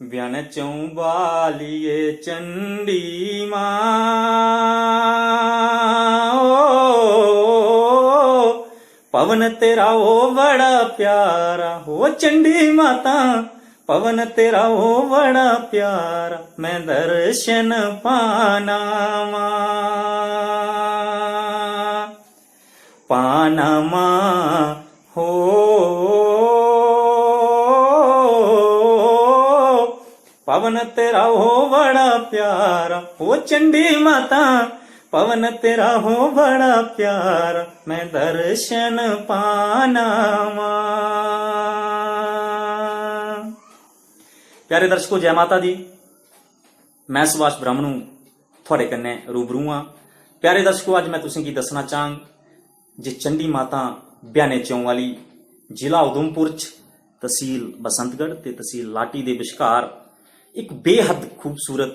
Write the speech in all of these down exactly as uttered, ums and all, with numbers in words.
ब्याने चौं बालिए चंडी मां, ओ, पवन तेरा ओ बड़ा प्यारा, ओ चंडी माता, पवन तेरा ओ बड़ा प्यारा, मैं दर्शन पाना मां, पाना मां, हो। पवन तेरा हो बड़ा प्यारा, हो चंडी माता, पवन तेरा हो बड़ा प्यारा, मैं दर्शन पाना मां। प्यारे दर्शकों, जय माता दी। मैं सुभाष ब्रह्मणु थुआड़े कन्नै रूबरू आं। प्यारे दर्शकों, अज्ज मैं तुसेंगी दस्सना चाहंग जे चंडी माता ब्याने चौं आह्ली, जिला उधमपुर च, तसील बसंतगढ़ ते तसील लाटी दे बश्कार इक बेहद खूबसूरत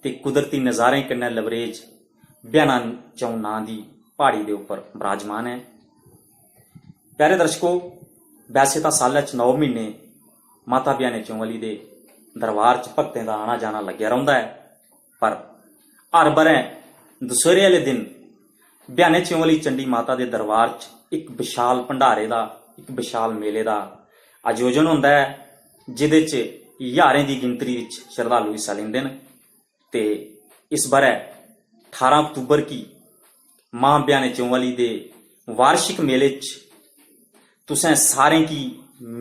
ते कुदरती नजारें कन्नै लबरेज ब्याना चौं नां दी प्हाड़ी दे उप्पर बराजमान ऐ। प्यारे दर्शको, वैसे तां सालै च नौ म्हीने माता ब्याने चौं आह्ली दे दरबार च भक्तें दा आना जाना लग्गेआ रौंह्दा ऐ, पर हर ब'रें दसैह्रे आह्ले दिन ब्याने चौं आह्ली चंडी माता दे दरबार च इक विशाल भंडारे दा, इक विशाल मेले दा आयोजन होंदा ऐ, जेह्दे च ज्हारें दी गिनतरी विच शरधालु हिस्सा लैंदे न। ते इस ब'रै ठारां अक्तूबर गी मां ब्याने चौं आह्ली दे वार्षिक मेले च तुसें सारें गी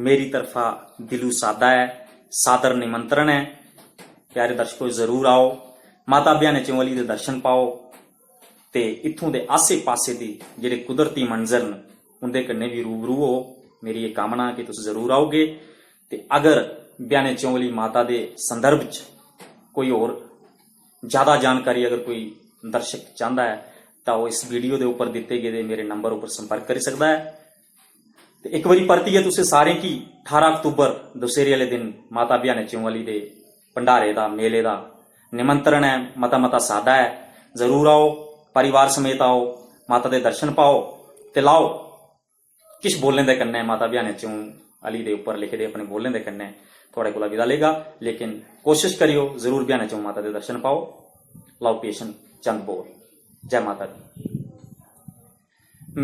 मेरी तरफा दिलू सादा ऐ, सादर निमंत्रण ऐ। प्यारे दर्शको, जरूर आओ, माता ब्याने चौं आह्ली दे दर्शन पाओ ते इत्थूं दे आसे पासे दे जेह्ड़े कुदरती मंजर न, उं'दे कन्नै बी रूबरू हो। मेरी एह् कामना कि तुस जरूर आओगे। ते अगर ब्याने चौं आह्ली माता दे संदर्भ च कोई होर ज्यादा जानकारी अगर कोई दर्शक चांह्दा ऐ, तां ओह् इस वीडियो दे उप्पर दित्ते गेदे मेरे नंबर उप्पर संपर्क करी सकदा ऐ। ते इक बारी परतियै तुसें सारें गी ठारां अक्तूबर दसैह्रे आह्ले दिन माता ब्याने चौं आह्ली दे भंडारे दा, मेले दा निमंत्रण ऐ, मता मता सादा ऐ। जरूर आओ, परिवार समेत आओ, माता दे दर्शन पाओ ते लाओ किश बोलें दे कन्नै, माता ब्याने चौं आह्ली दे उप्पर लिखे दे अपने बोलें दे कन्नै थुआड़े कोला विदा लेगा। लेकिन कोशिश करियो, जरूर ब्याने चौं माता दे दर्शन पाओ। लाओ पेश न चंद बोल। जय माता दी।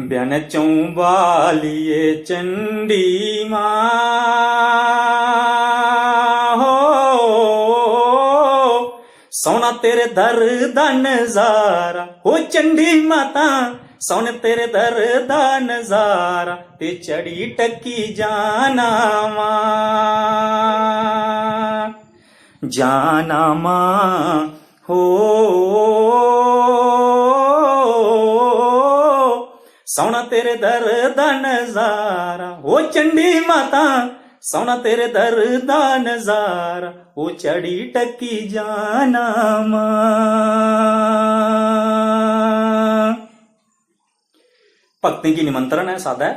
ब्याने चौं बालिए चंडी मां, हो, सोना तेरे दर दा नजारा, हो चंडी माता, सोने तेरे दर दा नजारा, ते चढ़ी टक्की जाना मां, जाना मां, हो। सोना तेरे दर दा नजारा, हो चंडी माता, सोना तेरे दर दा नजारा, ओ चढ़ी टक्की जाना मां। भक्तें गी निमंत्रण ऐ सादा ऐ,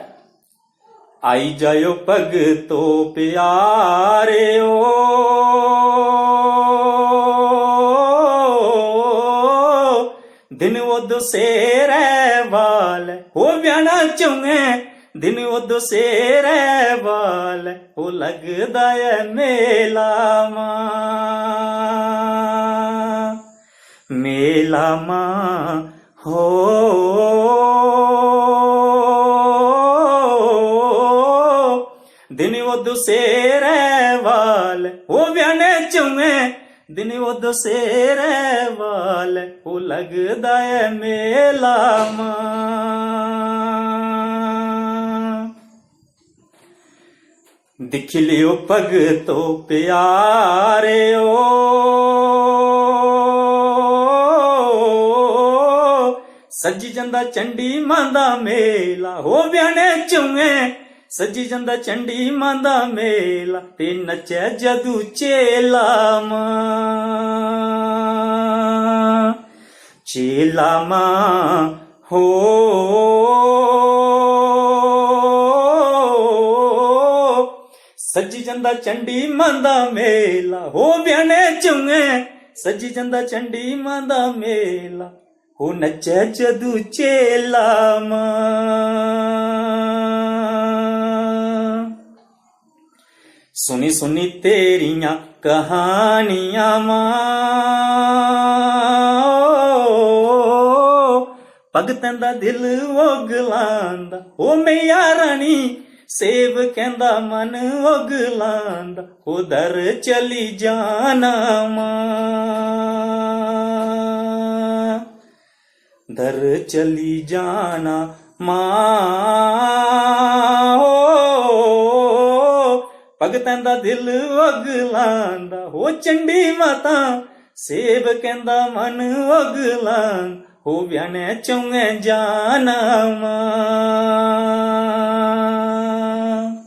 आई जायो भगतो प्यारे ओ। दिन ओ दसेरै वाल, ओ ब्याना चुंगे, दिन ओ दसेरै वाल, ओ लगदा ऐ मेला मां, मेला मां, हो। दिन ओ दसेरै वाल, ओ ब्याने चुंगे, दिन ओ दसेरै वाल, ओ लगदा ऐ मेला मां। दिक्खी लियो भगतो प्यारे ओ, सज्जी जंदा चंडी मां दा मेला, ओ ब्याने चुंगे, सज्जी जंदा चंडी मां दा मेला, ते नच्चै जदू चेला मां, चेला मां, हो। सज्जी जंदा चंडी मां दा मेला, हो ब्याने चुंगे, सज्जी जंदा चंडी मां दा मेला, हो नच्चै जदू चेला मां। सुनी सुनी तेरियां कहानियां मां। ओ, भगतें दा दिल उगलांदा, ओ मैया रानी, सेवकें दा मन उगलांदा, ओ दर चली जाना मां। दर चली जाना मां। ओ, भगतें दा दिल उगलांदा, ओ चंडी माता, सेवकें दा मन उगलांदा, ओ ब्याने चौंगे जाना मां।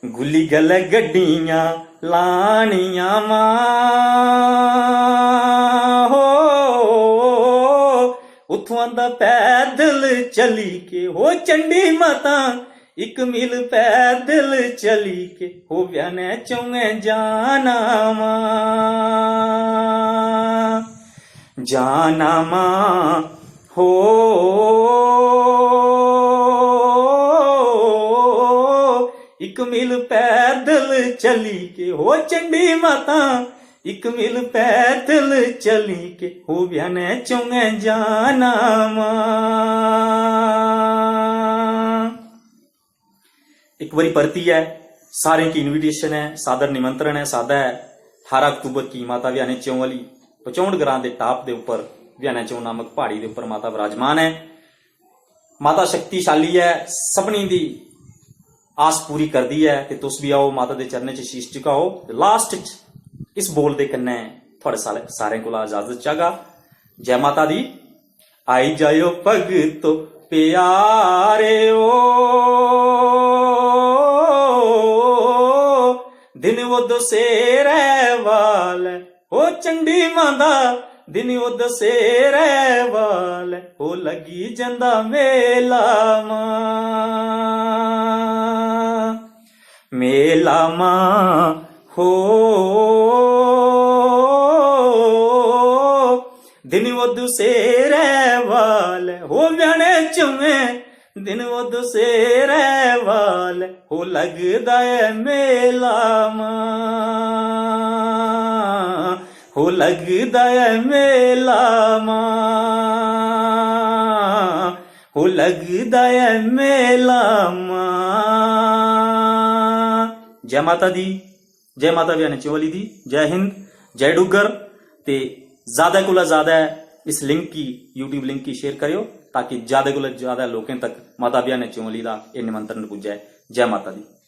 गुल्ली गल्लै गड्डियां लानियां मां। हो, उत्थुआं दा पैदल चली के, हो चंडी माता, इक मील पैदल चली के, हो ब्याने चौंगे जाना मां। जाना मां। हो, इक मील पैदल चली के, हो चंडी माता, इक मील पैदल चली के, हो ब्याने चौंगे जाना मां। इक बारी परतियै सारें की invitation ऐ, सादर निमंत्रण ऐ, सादा ऐ। अठारां अक्तूबर की माता ब्याने चौं आह्ली पचौंड ग्रां दे top दे उप्पर ब्याने चौं नामक प्हाड़ी दे उप्पर माता विराजमान ऐ। माता शक्तिशाली ऐ, सभनीं दी आस पूरी करदी ऐ। ते तुस बी आओ, माता दे चरणें च शीश झुकाओ। ते last च इस बोल दे कन्नै थुआढ़े सारे, सारें कोला इजाजत चाहगा। जय माता दी। आई जायो भगतो प्यारे ओ, दिन वो दसेरै वाल, ओ चंडी माता, दिन वो दसेरै वाल, ओ लगी जंदा मेला मां। मेला मां। हो, दिन वो दसेरै वाल, हो ब्याने चौंगे, दिन वो दसेरै वाल, हो लगदा ऐ मेला मां। हो लगदा ऐ मेला मां। हो लगदा ऐ मेला मां। जय माता दी, जय माता ब्याने चौं आह्ली दी, जय हिंद, जय डुग्गर। ते ज्यादा कोला ज्यादा इस link की, YouTube link की share करेओ, ताकि ज्यादा कोला ज्यादा लोकें तक माता ब्याने चौं आह्ली दा एह् निमंत्रण पुज्जै। जय माता दी।